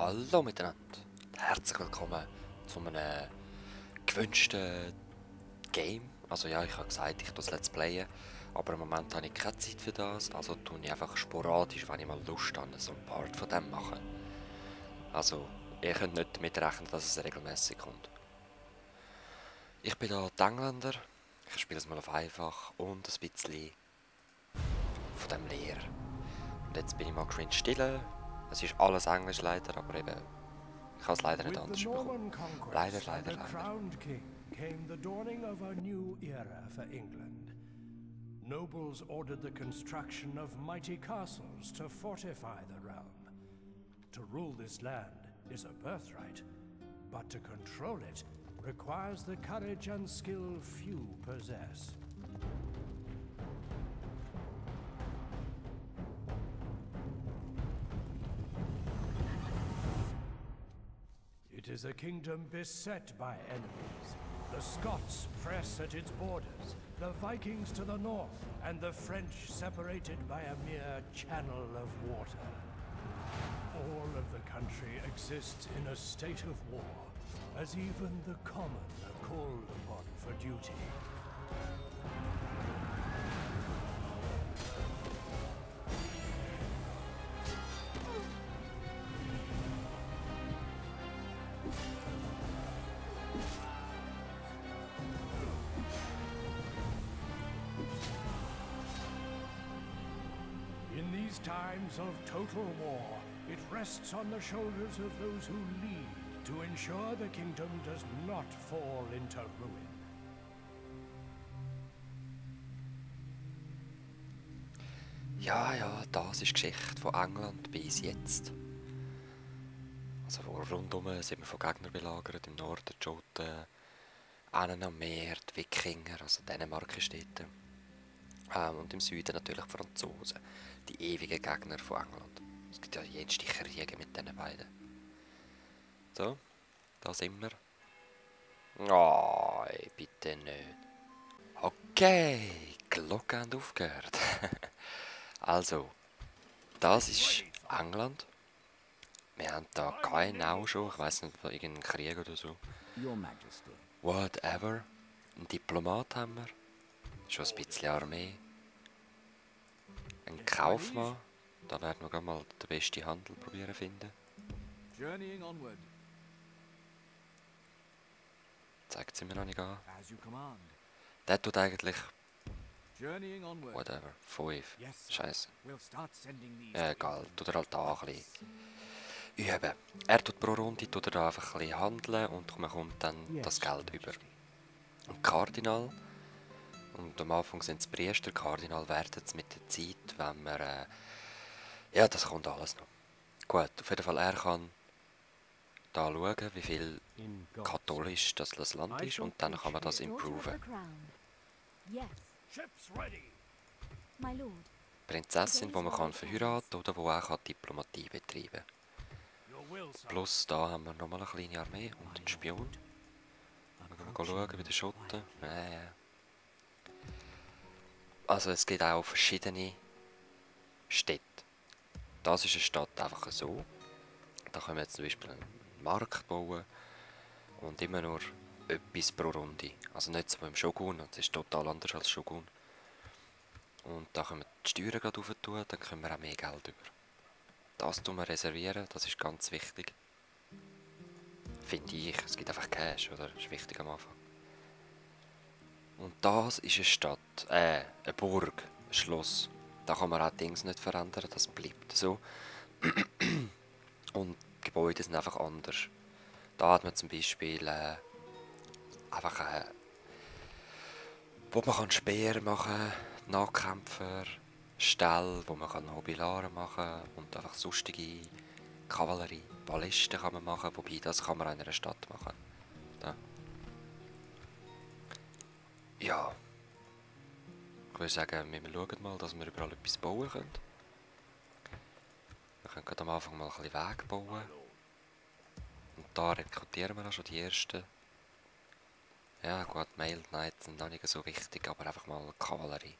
Hallo miteinander. Herzlich willkommen zu einem gewünschten Game. Also ja, ich habe gesagt, ich tue das Let's Playen, aber im Moment habe ich keine Zeit für das, also tue ich einfach sporadisch, wenn ich mal Lust habe, so ein Part von dem machen. Also, ihr könnt nicht damit rechnen, dass es regelmäßig kommt. Ich bin hier die Engländer, ich spiele es mal auf einfach und ein bisschen von dem Lehrer. Und jetzt bin ich mal geschwind still. Es ist alles Englisch leider, aber eben, ich habe es leider nicht anders bekommen. Leider. Crowned king came the dawning of a new era for England. Nobles ordered the construction of mighty castles to fortify the realm. To rule this land is a birthright, but to control it requires the courage and skill few possess. It is a kingdom beset by enemies. The Scots press at its borders, the Vikings to the north, and the French separated by a mere channel of water. All of the country exists in a state of war, as even the common are called upon for duty. In these times of total war, it rests on the shoulders of those who lead to ensure the kingdom does not fall into ruin. Ja, das ist die Geschichte von England bis jetzt. Also rundum sind wir von Gegnern belagert, im Norden die Schotten, innen am Meer, die Wikinger, also Dänemark ist dort. Und im Süden natürlich die Franzosen, die ewigen Gegner von England. Es gibt ja jenste Kriege mit diesen beiden. So, da sind wir. Oh, bitte nicht. Okay, die Glocke hat aufgehört. Also, das ist England. Wir haben da keinen auch schon, ich weiss nicht, irgendeinen Krieg oder so. Your Majesty. Whatever. Einen Diplomat haben wir. Schon ein bisschen Armee. Ein Kaufmann. Da werden wir mal den besten Handel probieren finden. Journeying onward, Zeigt sie mir noch nicht an. as you command. Der tut eigentlich, Journeying onward. whatever, 5. Yes, sir. Scheiße. We'll start sending these. Ja, egal. Tut er halt da ein bisschen üben. Er tut pro Runde tut er da einfach ein bisschen handeln und man kommt dann das Geld über. Und Kardinal, und am Anfang sind es Priester, Kardinal werden es mit der Zeit, wenn man, ja, das kommt alles noch. Gut, auf jeden Fall, er kann da schauen, wie viel katholisch das Land ist und dann kann man das Daughter of the improven. crown. Yes, Ships ready! my lord. Prinzessin, die man kann verheiraten oder die auch kann Diplomatie betreiben kann. Your will, sir. Plus da haben wir nochmal eine kleine Armee und einen Spion. Wir gehen schauen bei den Schotten. Ja. Also es gibt auch verschiedene Städte. Das ist eine Stadt einfach so. Da können wir jetzt zum Beispiel einen Markt bauen und immer nur etwas pro Runde. Also nicht so wie im Shogun, das ist total anders als Shogun. Und da können wir die Steuern gerade rauf tun, dann können wir auch mehr Geld über. Das tun wir reservieren, das ist ganz wichtig. Finde ich, es gibt einfach Cash, oder? Das ist wichtig am Anfang. Und das ist eine Stadt, eine Burg, ein Schloss. Da kann man auch Dings nicht verändern, das bleibt so. Und die Gebäude sind einfach anders. Da hat man zum Beispiel einfach wo man kann Speer machen, Nahkämpfer, Ställe, wo man kann Hobilaren machen und einfach sonstige Kavallerie, Ballisten kann man machen, wobei das kann man auch in einer Stadt machen. Da. Ja. Ich würde sagen, wir schauen mal, dass wir überall etwas bauen können. Wir können gerade am Anfang mal ein bisschen Weg bauen. Und da rekrutieren wir auch schon die ersten. Ja gut, Mail Knights sind noch nicht so wichtig, aber einfach mal Kavallerie.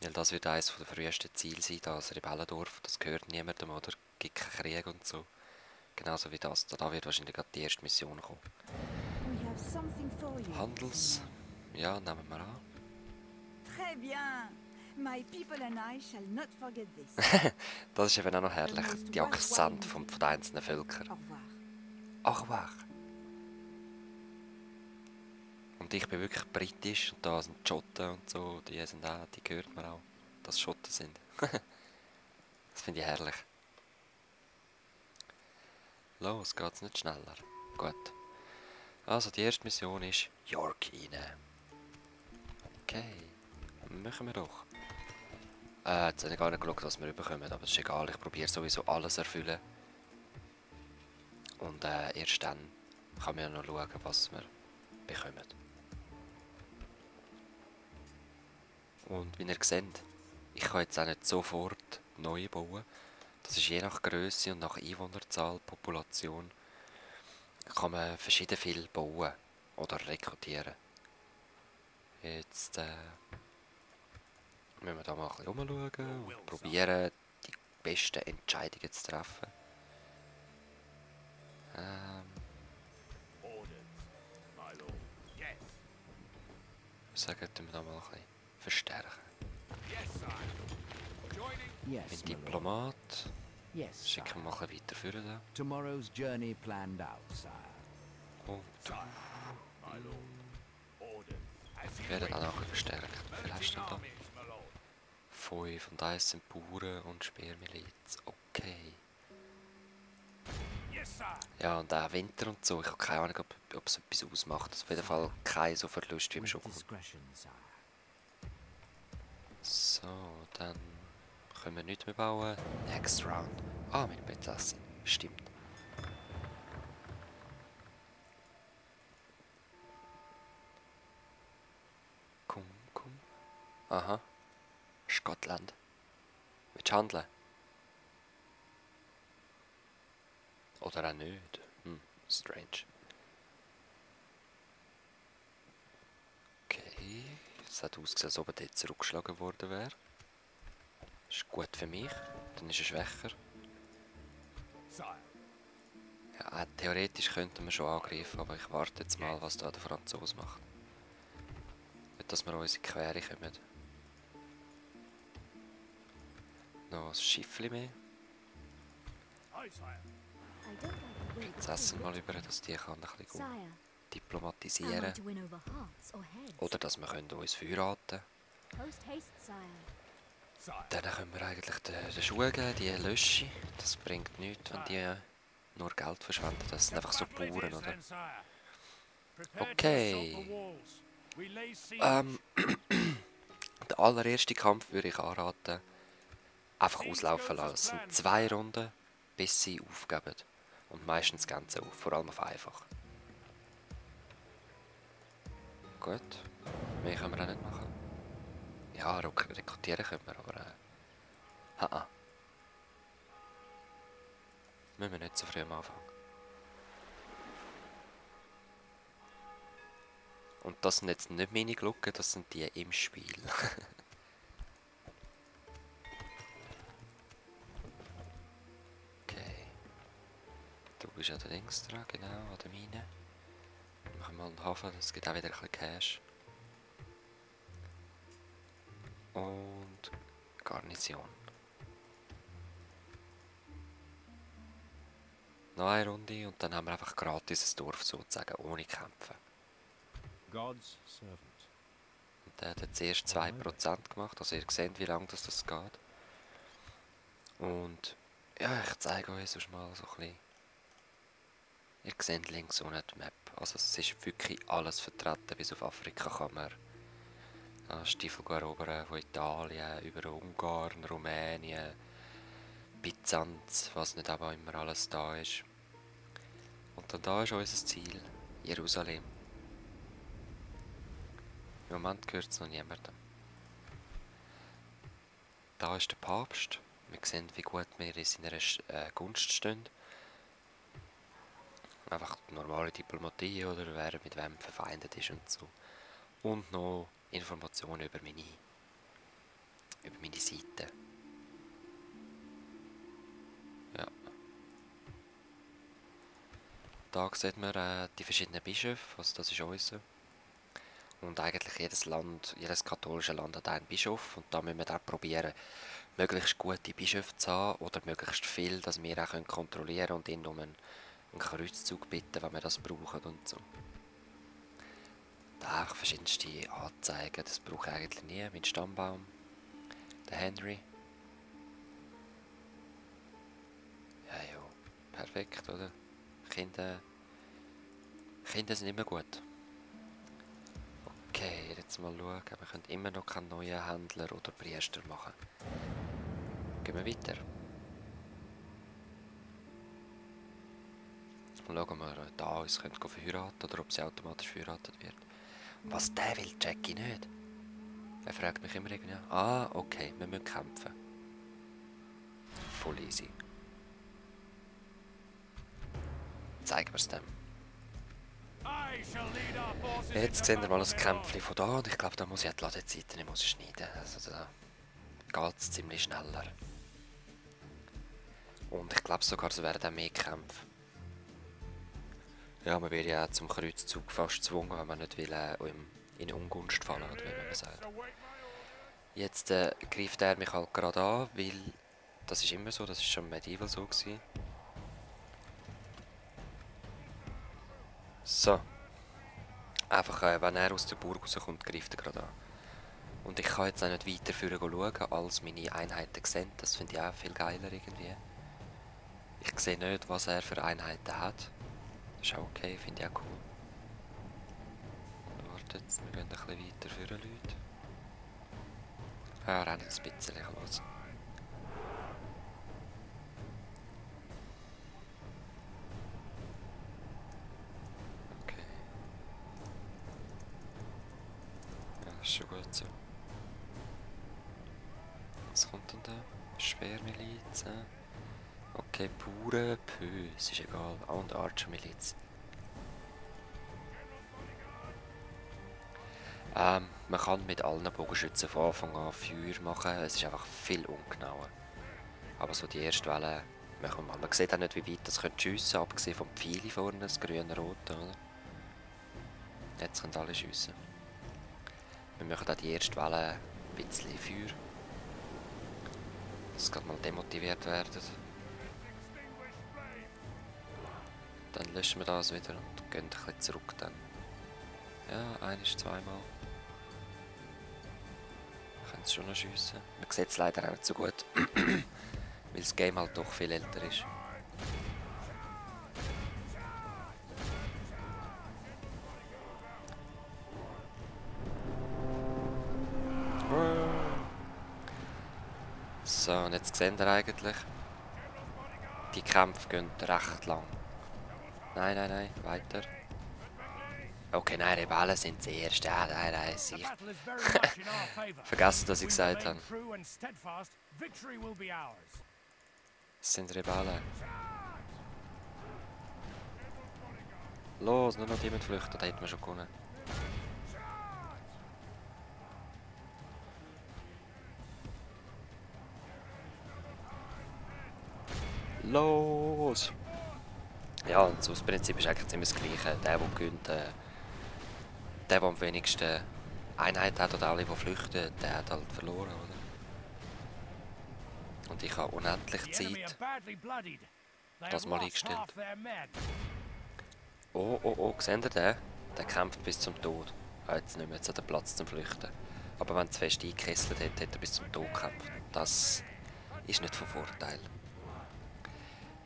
Weil das wird eines der frühesten Ziele sein, das Rebellendorf. Das gehört niemandem, oder? Gibt keinen Krieg und so. Genauso wie das. Da wird wahrscheinlich gerade die erste Mission kommen. We have something for you. Handels. Ja, nehmen wir an. Très bien. My people and I shall not forget this. Das ist eben auch noch herrlich. Die Akzente von den einzelnen Völkern. Au revoir. Ach, wach. Und ich bin wirklich britisch und da sind die Schotten und so, die sind auch, die hört man auch, dass Schotten sind. Das finde ich herrlich. Los, geht's nicht schneller. Gut. Also die erste Mission ist York rein. Okay. Machen wir doch. Jetzt habe ich gar nicht geschaut, was wir bekommen, aber es ist egal, ich probiere sowieso alles erfüllen. Und erst dann kann man ja noch schauen, was wir bekommen. Und wie ihr seht, ich kann jetzt auch nicht sofort neu bauen. Das ist je nach Größe und nach Einwohnerzahl, Population, kann man verschieden viel bauen oder rekrutieren. Jetzt müssen wir da mal ein bisschen umschauen und probieren, die besten Entscheidungen zu treffen. Ich sage, tun wir da mal ein bisschen verstärken. Yes, Ein my lord. Diplomat. Yes, Schicken wir sire. mal ein bisschen weiter vorne da. Tomorrow's journey planned out, sire. Und wir werden auch noch ein bisschen verstärkt. Wie viel hast du denn da? 5 und 1 sind Bauern und Speermiliz. Okay. Ja, und auch Winter und so. Ich habe keine Ahnung, ob es etwas ausmacht. Auf jeden Fall kein so Verlust wie im With Schokon. discretion, sire. So, dann können wir nichts mehr bauen. Next round. Ah, meine Prinzessin. Stimmt. Komm. Aha. Schottland. Willst du handeln? Oder auch nicht? Strange. Okay. Es hat ausgesehen, als ob er dort zurückgeschlagen worden wäre. Ist gut für mich. Dann ist er schwächer. Ja, theoretisch könnten wir schon angreifen, aber ich warte jetzt mal, was da der Franzose macht. Nicht, dass wir uns in die Quere kommen. Noch ein Schiffchen mehr. I don't like the way Jetzt essen mal über, dass die kann ein bisschen Sire, am I diplomatisieren. to win over hearts or heads? Oder dass wir uns heiraten. Post haste, sire. Dann können wir eigentlich den Schuhen geben, die löschen. Das bringt nichts, wenn die nur Geld verschwenden. Das sind einfach so Bauern, oder? Okay. Der allererste Kampf würde ich anraten, einfach auslaufen lassen. Es sind 2 Runden, bis sie aufgeben. Und meistens das Ganze auf, vor allem auf einfach. Gut. Mehr können wir auch nicht machen. Ja, rekrutieren können wir, aber haha. Müssen wir nicht so früh am Anfang. Und das sind jetzt nicht meine Glocken, das sind die im Spiel. Okay. Du bist ja der Dings dran, genau, an der Mine. Machen wir mal einen Hafen, das gibt auch wieder ein bisschen Cash. Und Garnison. Noch eine Runde und dann haben wir einfach gratis ein Dorf sozusagen, ohne Kämpfen. God's servant. Und der hat jetzt erst 2% gemacht, also ihr seht, wie lange das geht. Und ja, ich zeige euch sonst mal so ein bisschen. Ihr seht links unten die Map. Also es ist wirklich alles vertreten, bis auf Afrika kann man Stiefel erobern von Italien, über Ungarn, Rumänien, Byzanz, was nicht aber immer alles da ist. Und dann da ist unser Ziel, Jerusalem. Im Moment gehört es noch niemandem. Da ist der Papst. Wir sehen, wie gut wir in seiner Gunst stehen. Einfach normale Diplomatie oder wer mit wem verfeindet ist und so. Und noch Informationen über meine über meine Seite. Ja. Da sieht man die verschiedenen Bischöfe, also das ist unser. Und eigentlich jedes Land, jedes katholische Land hat einen Bischof und da müssen wir dann probieren, möglichst gute Bischöfe zu haben oder möglichst viel, dass wir auch kontrollieren können und ihn um einen Kreuzzug bitten, wenn wir das brauchen und so. Da auch verschiedenste Anzeigen, das brauche ich eigentlich nie, mein Stammbaum, der Henry. Ja, ja, perfekt, oder? Kinder sind immer gut. Okay, jetzt mal schauen, wir können immer noch keinen neuen Händler oder Priester machen. Gehen wir weiter. Und schauen wir, ob da uns verheiraten oder ob sie automatisch verheiratet wird. Was der will, Jackie nicht. Er fragt mich immer irgendwie. Ah, okay, wir müssen kämpfen. Voll easy. Zeigen wir es dem. Jetzt sehen wir mal ein Kämpfchen von da und ich glaube, da muss ich die Ladezeiten nicht schneiden. Also da geht es ziemlich schneller. Und ich glaube sogar, es werden auch mehr Kämpfe. Ja, man wird ja auch zum Kreuzzug fast gezwungen, wenn man nicht will, in Ungunst fallen, oder wie man sagt. Jetzt greift er mich halt gerade an, weil das ist immer so, das ist schon medieval so gewesen. So. Einfach, wenn er aus der Burg rauskommt, greift er gerade an. Und ich kann jetzt auch nicht weiter schauen, als meine Einheiten sehen. Das finde ich auch viel geiler irgendwie. Ich sehe nicht, was er für Einheiten hat. Das ist auch okay, finde ich auch cool. Und wartet, wir gehen ein bisschen weiter für die Leute. Ja, rennen ein bisschen los. Okay. Ja, das ist schon gut so. Was kommt denn da? Speermiliz. Okay, pure Pös, ist egal. Ah, und Archer-Miliz. Man kann mit allen Bogenschützen von Anfang an Feuer machen, es ist einfach viel ungenauer. Aber so die erste Welle machen wir mal. Man sieht auch nicht, wie weit das schiessen können, abgesehen vom Pfeil vorne, das grüne-rote, oder? Jetzt können alle schiessen. Wir machen auch die erste Welle ein bisschen Feuer. Dass gerade mal demotiviert werden. Dann löschen wir das wieder und gehen ein bisschen zurück dann. Ja, eines, zweimal. Können es schon noch schiessen. Man sieht es leider auch nicht so gut, weil das Game halt doch viel älter ist. So, und jetzt sehen wir eigentlich, die Kämpfe gehen recht lang. Nein, nein, nein, weiter. Okay, nein, Rebellen sind zuerst. Ja, nein, sicher. Vergessen, dass ich gesagt habe. Es sind Rebellen. Los, nur noch jemand flüchten, da hätten wir schon gewonnen. Los! Ja, und so das Prinzip ist eigentlich immer das Gleiche. Der gewinnt, der am wenigsten Einheit hat oder alle, die flüchten, der hat halt verloren, oder? Und ich habe unendlich Zeit das mal eingestellt. Oh, seht ihr den? Der kämpft bis zum Tod. Jetzt nicht mehr, jetzt hat er Platz zum Flüchten. Aber wenn er zu fest eingekesselt hat, hätte er bis zum Tod gekämpft. Das ist nicht von Vorteil.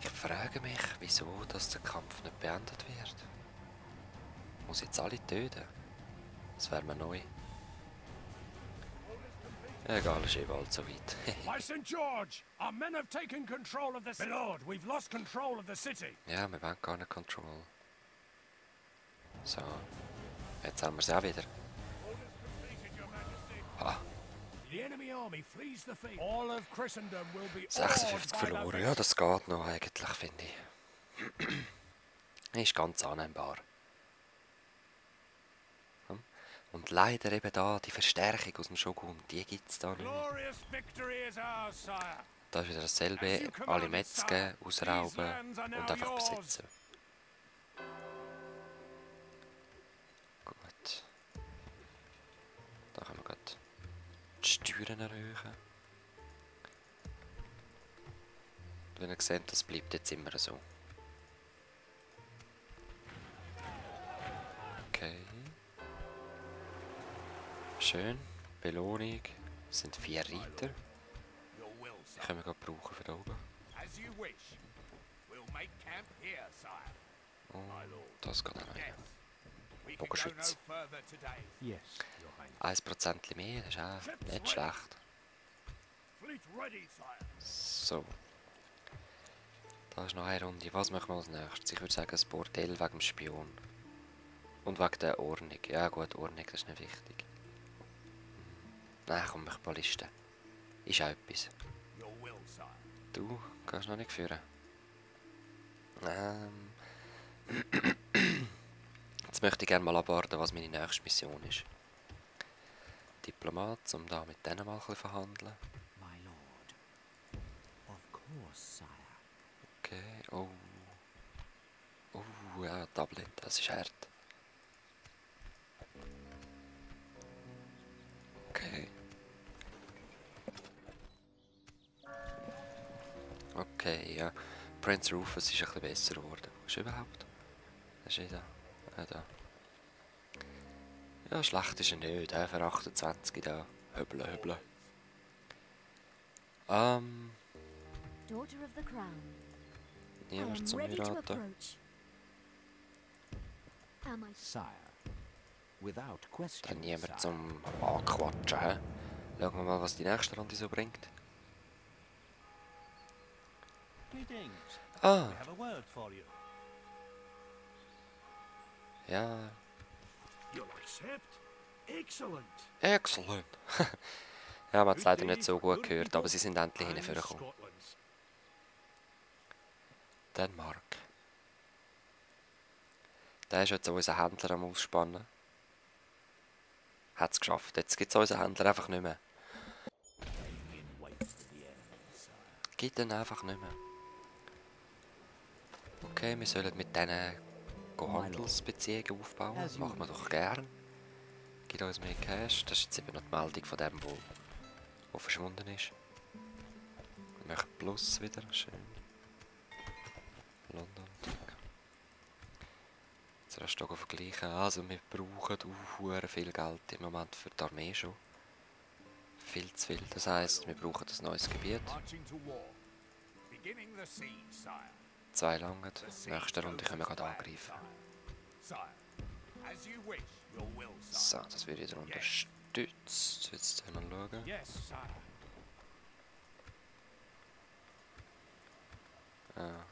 Ich frage mich, wieso dass der Kampf nicht beendet wird. Muss jetzt alle töten? Das wäre mir neu. Egal, ist eh bald so weit. By St. George, our men have taken control of the city. My lord, we've lost control of the city. Ja, wir wollen gar nicht Control. So, jetzt haben wir sie auch wieder. Ah. 56 verloren, ja, das geht noch eigentlich, finde ich. Ist ganz annehmbar. Und leider eben da, die Verstärkung aus dem Shogun, die gibt es da nicht. Glorious victory is ours, sire. Da ist wieder dasselbe, alle Metzgen, ausrauben und einfach besitzen. Gut. Da können wir gerade die Steuern erhöhen. Und wenn ihr seht, das bleibt jetzt immer so. Okay. Schön. Belohnung. Das sind 4 Reiter. Die können wir gerade brauchen für da oben. Und das geht auch noch rein. Bogenschütze. Yes, Your Highness. 1% mehr, das ist auch nicht schlecht. Fleet ready, sire. So. Da ist noch eine Runde. Was machen wir als nächstes? Ich würde sagen, das Bordell wegen dem Spion. Und wegen der Ordnung. Ja gut, Ordnung, das ist nicht wichtig. Nein, komm, ich Ballisten. Ist auch etwas. Your will, sire. Du kannst noch nicht führen. Jetzt möchte ich gerne mal abwarten, was meine nächste Mission ist. Diplomat, um da mit denen mal ein bisschen verhandeln. My lord. Of course, sire. Okay, oh. Oh, ja, Dublin, das ist hart. Okay. Okay, ja. Prince Rufus ist ein bisschen besser geworden. Wo ist er überhaupt? Das ist da. Da. Ja, schlecht ist er nicht. Für 28 da. Höble, höble. Daughter of the Crown. I Niemand am zum ready to Heiraten. approach. Am I Sire. Without question, Dann niemand sire. zum Anquatschen. Hä? Schauen wir mal, was die nächste Runde so bringt. Greetings. Ah, We have a word for you. ja. You'll accept? Excellent. Excellent. Ja, man hat es leider nicht so gut gehört, aber sie sind endlich hingekommen. Scotland's. Dänemark. Der ist jetzt unser Händler am Ausspannen. Hat es geschafft. Jetzt gibt es unseren Händler einfach nicht mehr. Gibt ihn einfach nicht mehr. Okay, wir sollen mit denen Handelsbeziehungen aufbauen. Das machen wir doch gern. Gibt uns mehr Cash. Das ist jetzt eben noch die Meldung von dem, wo verschwunden ist. Wir machen Plus wieder. Schön. London. Jetzt hast du hier vergleichen. Also wir brauchen auch viel Geld im Moment für die Armee schon. Viel zu viel. Das heisst, wir brauchen ein neues Gebiet. Marching to war. Beginning the siege, sire. 2 langen. Nächste Runde können wir gerade angreifen. Sire, as you wish, your will, So, sire. das wird wieder unterstützt. Jetzt mal schauen. Yes, sire. Ah.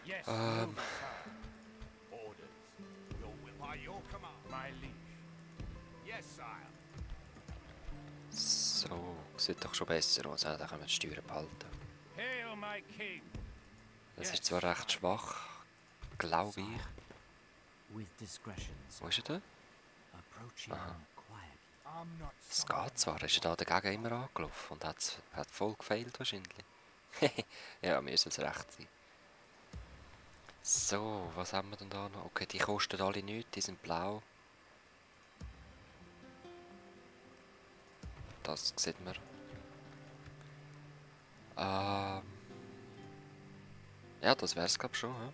Yes, Um. noble sire. Orders. Your will. By your command. My liege. Yes, sire. So, sieht doch schon besser aus. Da können wir die Steuern behalten. Hail, my king. Das ist zwar recht schwach, glaube ich. With discretion, Wo sire. ist er denn? Approaching Aha. quietly. I'm not Es geht zwar, ist er da dagegen immer angelaufen und hat voll gefailt wahrscheinlich. Ja, mir soll es recht sein. So, was haben wir denn da noch? Okay, die kosten alle nichts, die sind blau. Das sieht man. Ja, das wär's glaub schon. He?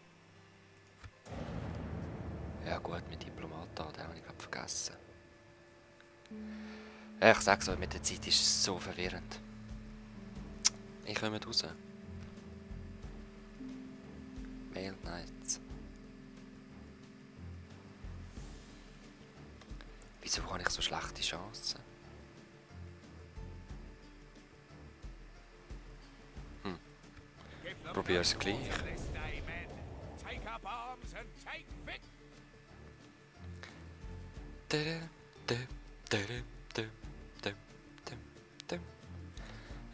Ja gut, mit Diplomat da, den habe ich gerade vergessen. Ja, ich sag's euch, mit der Zeit ist es so verwirrend. Ich komme raus. Mail Knights. Wieso habe ich so schlechte Chancen? Probier's gleich. this day, men. Take up arms and take victory.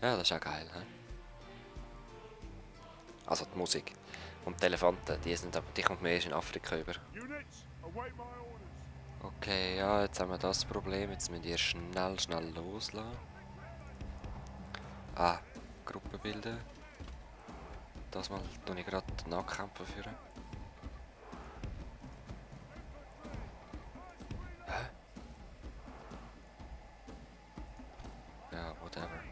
Ja, das ist auch geil, hä? Also die Musik. Und die Elefanten, die kommt mir erst in Afrika über. Okay, ja, jetzt haben wir das Problem. Jetzt müssen wir schnell loslassen. Ah, Gruppe bilden. Das mal tue ich gerade Nahkämpfe führen. Hä? Ja, whatever.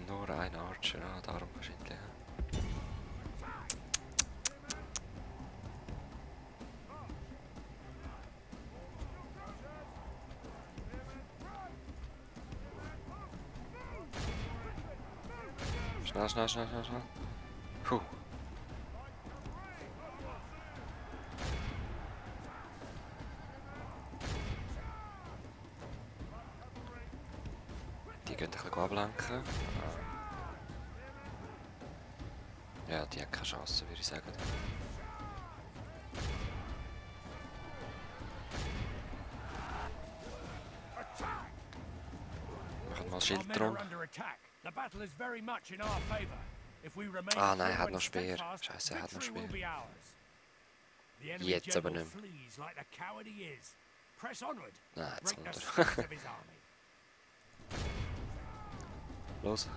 Nur ein Archer, ah, darum wahrscheinlich. Ja. Schnell. Puh. Die gehen ein bisschen ablenken. Ja, die haben keine Chance, würde ich sagen. Machen mal Schild drum. Ah nein, er hat noch Speer. Scheiße, er hat noch Speer. Jetzt aber nicht mehr. Nein, jetzt runter. Los,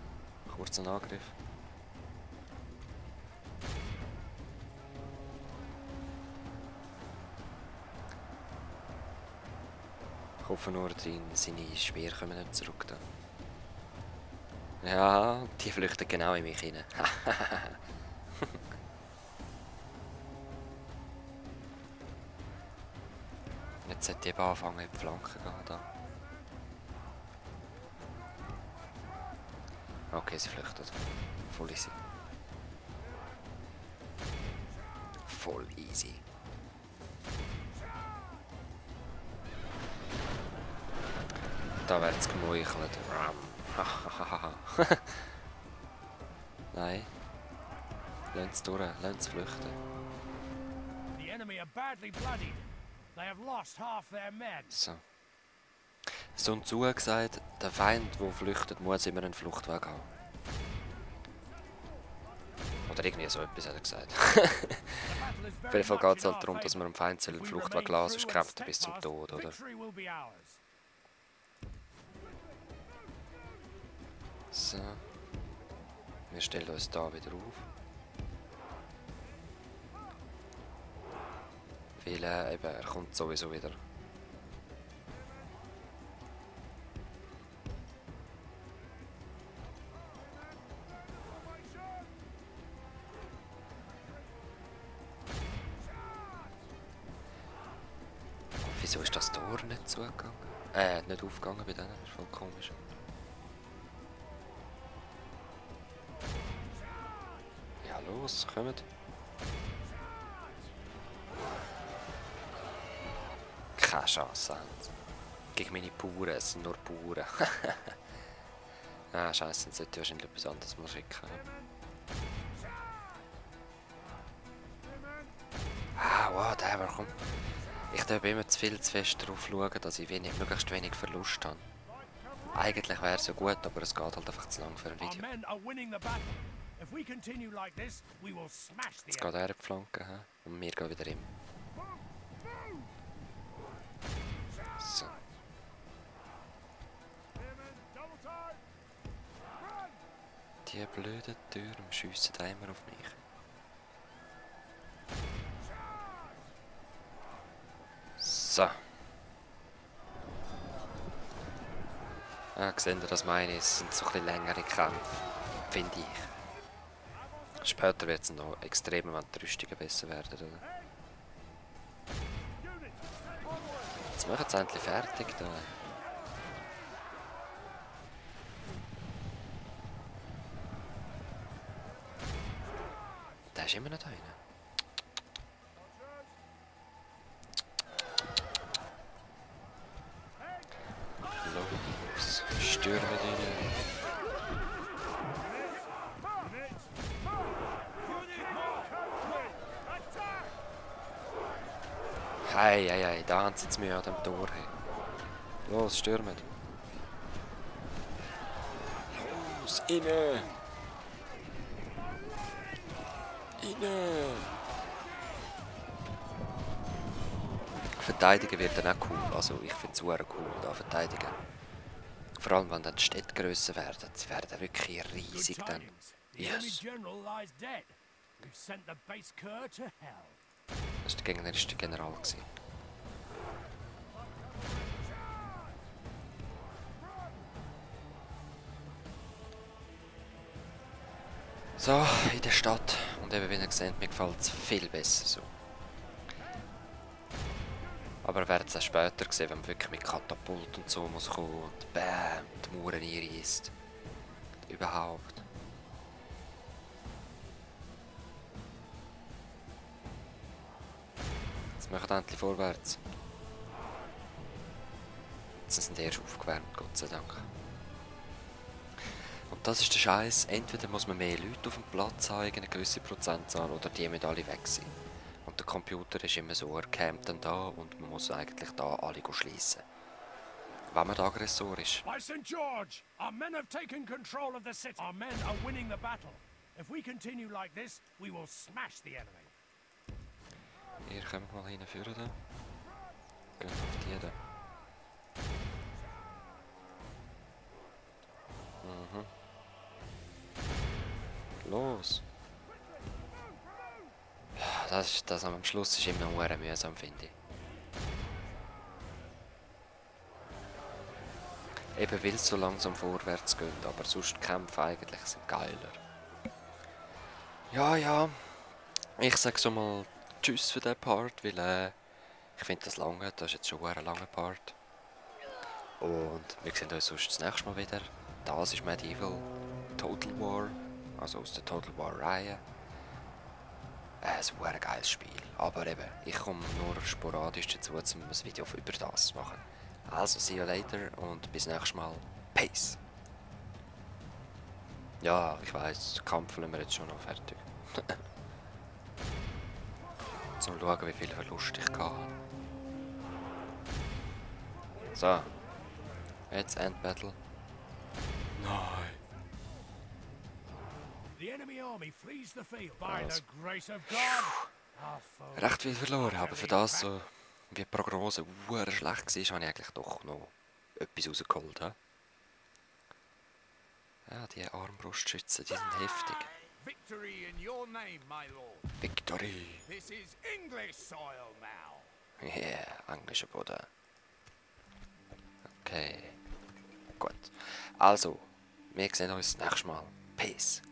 kurzen Angriff. Ich hoffe nur, seine Speer kommen nicht zurück. Dann. Ja, die flüchten genau in mich hinein. Jetzt sollte ich eben anfangen, in die Flanken zu gehen. Da. Okay, sie flüchten. Voll easy. Voll easy. Da wird's gemeuchelt. Nein. Lasst es durch, lasst es flüchten. So. Sun Tzu hat gesagt, der Feind, der flüchtet, muss immer einen Fluchtweg haben. Oder irgendwie so etwas hat er gesagt. Auf jeden Fall geht es halt darum, dass man dem Feind einen Fluchtweg lassen, sonst kämpft er bis zum Tod, oder? So. Wir stellen uns da wieder auf. Weil eben, er kommt sowieso wieder. Wieso ist das Tor nicht zugegangen? Nicht aufgegangen bei denen, das ist voll komisch. Ja, los, kommt. Keine Chance haben sie. Gegen meine Bauern, es sind nur Bauern. Ah, scheiße, dann sollte ich wahrscheinlich etwas anderes mal schicken. Ah, whatever, komm. Ich darf immer zu fest darauf schauen, dass ich möglichst wenig Verlust habe. Eigentlich wäre es ja gut, aber es geht halt einfach zu lang für ein Video. Jetzt geht er in die Flanke, und wir gehen wieder hin. So. Die blöden Türen schiessen immer auf mich. So. Ah, seht ihr, das meine ich? Es sind so ein bisschen längere Kämpfe, finde ich. Später wird es noch extrem, wenn die Rüstungen besser werden, oder? Jetzt machen sie endlich fertig da. Der ist immer noch da rein. Los, stürmen die. Hei, da haben sie jetzt mehr an dem Tor. Los, stürmen. Los, innen. Rein! Verteidigen wird dann auch cool. Also ich finde es super cool, da verteidigen. Vor allem, wenn dann die Städte grösser werden. Sie werden wirklich riesig Good dann. tidings. The enemy Yes. general lies dead. We've sent the base cur to hell. Das war der gegnerische General. Gewesen. So, in der Stadt. Und eben, wie ihr seht, mir gefällt es viel besser so. Aber wir werden es auch später sehen, wenn man wirklich mit Katapult und so muss kommen und BÄM, die Mauern einreisst. Überhaupt. Jetzt machen wir endlich vorwärts. Jetzt sind sie erst aufgewärmt, Gott sei Dank. Und das ist der Scheiß. Entweder muss man mehr Leute auf dem Platz haben, eine gewisse Prozentzahl, oder die müssen alle weg sein. Und der Computer ist immer so, er campt dann da und man muss eigentlich da alle schliessen. Wenn man der Aggressor ist. By St. George, our men have taken control of the city. Our men are winning the battle. If we continue like this, we will smash the enemy. Ihr kommt mal hinführen da. Geht auf die da. Los! Das am Schluss ist immer noch mühsam, finde ich. Eben weil es so langsam vorwärts geht, aber sonst die Kämpfe eigentlich sind geiler. Ja, ja. Ich sage so mal Tschüss für diesen Part, weil ich finde das lange, das ist jetzt schon ein langer Part. Und wir sehen uns sonst das nächste Mal wieder. Das ist Medieval Total War, also aus der Total War Reihe. Ein super geiles Spiel, aber eben, ich komme nur sporadisch dazu, um ein Video über das zu machen. Also, see you later und bis nächstes Mal. Peace! Ja, ich weiss, den Kampf lassen wir jetzt schon noch fertig. Zum schauen, wie viel Verlust ich hatte. So. Jetzt Endbattle. Nein. The enemy army flees the field. By Also. the grace of God, our foe. Recht viel verloren, aber für das, so, wie die Prognose schlecht war, habe ich eigentlich doch noch etwas rausgeholt. He? Ja, die Armbrustschützen, die sind heftig. Victory in your name, my lord. Victory! This is English soil now. Yeah, englischer Boden. Okay. Gut. Also, wir sehen uns das nächste Mal. Peace.